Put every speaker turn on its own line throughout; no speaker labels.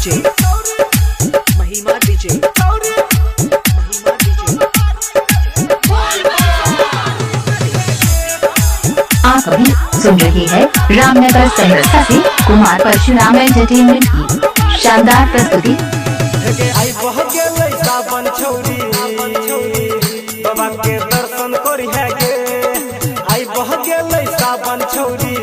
DJ, Mahima DJ, Mahima DJ.
आप अभी सुन रहे हैं रामनगर सहरसा से कुमार परशुराम एंटरटेनमेंट की शानदार प्रस्तुति।
आई बह गेलै सावन छौरी, बाबा के दर्शन करी है गे। आई बह गेलै सावन छौरी,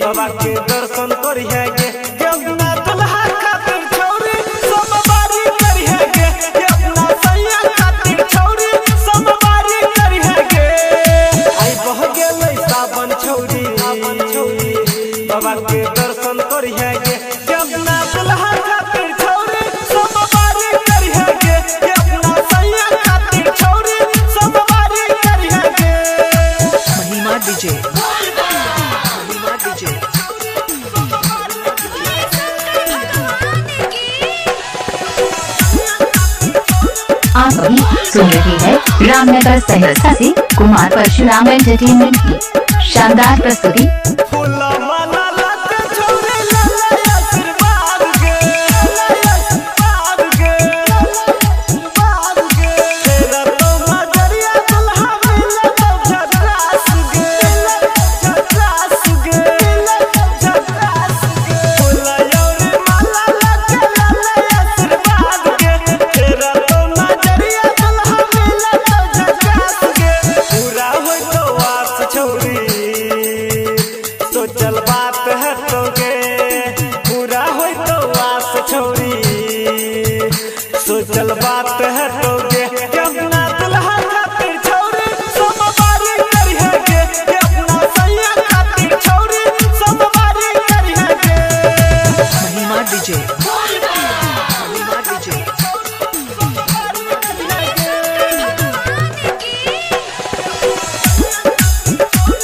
बाबा के दर्शन करी है गे। अपना दुल्हा खातिर छौरी सोमवारी करी है गे। अपना सैया खातिर छौरी सोमवारी करी है गे। आई बह गेलै सावन छौरी, बाबा के दर्शन करी है गे। अपना दुल्हा खातिर छौरी सोमवारी करी है गे। अपना सैया खातिर छौरी सोमवारी करी है गे।
महिमा डीजे, महिमा डीजे।
आप अभी सुन रहे हैं रामनगर सहरसा से कुमार परशुराम एंटरटेनमेंट की शानदार प्रस्तुति।
फूल माला लग छौरी लाला आशीर्वाद गे, आशीर्वाद गे, आशीर्वाद गे। तेरा तो नजरिया दुल्हा मिले तो झकास गे, झकास गे, झकास गे। फूल और माला लग लाला आशीर्वाद गे। तेरा तो नजरिया दुल्हा मिले तो झकास गे। पूरा होई तो आस छौरी, सोचल बात है तो गे। पूरा होई तो आस छौरी, सोचल बात है तो गे। अपना दुल्हा खातिर छौरी सोमवारी करी है गे। अपना सैया खातिर छौरी सोमवारी करी है गे।
महिमा डीजे, महिमा डीजे।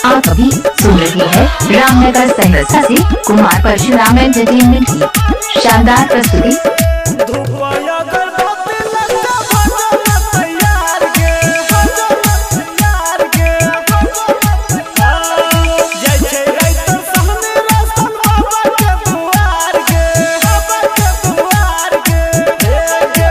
आप अभी सुन रहे हैं रामनगर सहरसा से कुमार परशुराम एंटरटेनमेंट की शानदार प्रस्तुति।
धूप अगरबत्ती लगा भजन तैयार गे, भजन तैयार गे। जय जय राइटर सहने रोशन बाबा के दुआर गे, बाबा के दुआर गे। हे गे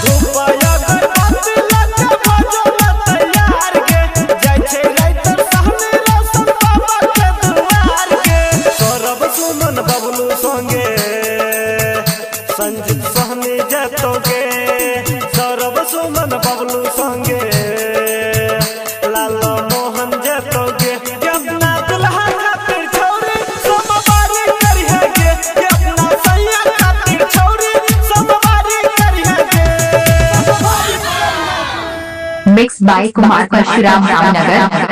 धूप अगरबत्ती लगा भजन तैयार गे। जय जय राइटर सहने रोशन बाबा के दुआर गे। सौरभ सुमन बबलू संगे संजीत सहनी जतोगे। सौरभ सुमन बबलू संगे लाल मोहन जतोगे। अपना दुल्हा खातिर छौरी सोमवारी करी है गे। अपना सैया खातिर छौरी सोमवारी करी है गे।
Mix by Kumar Parshuram Ramnagar.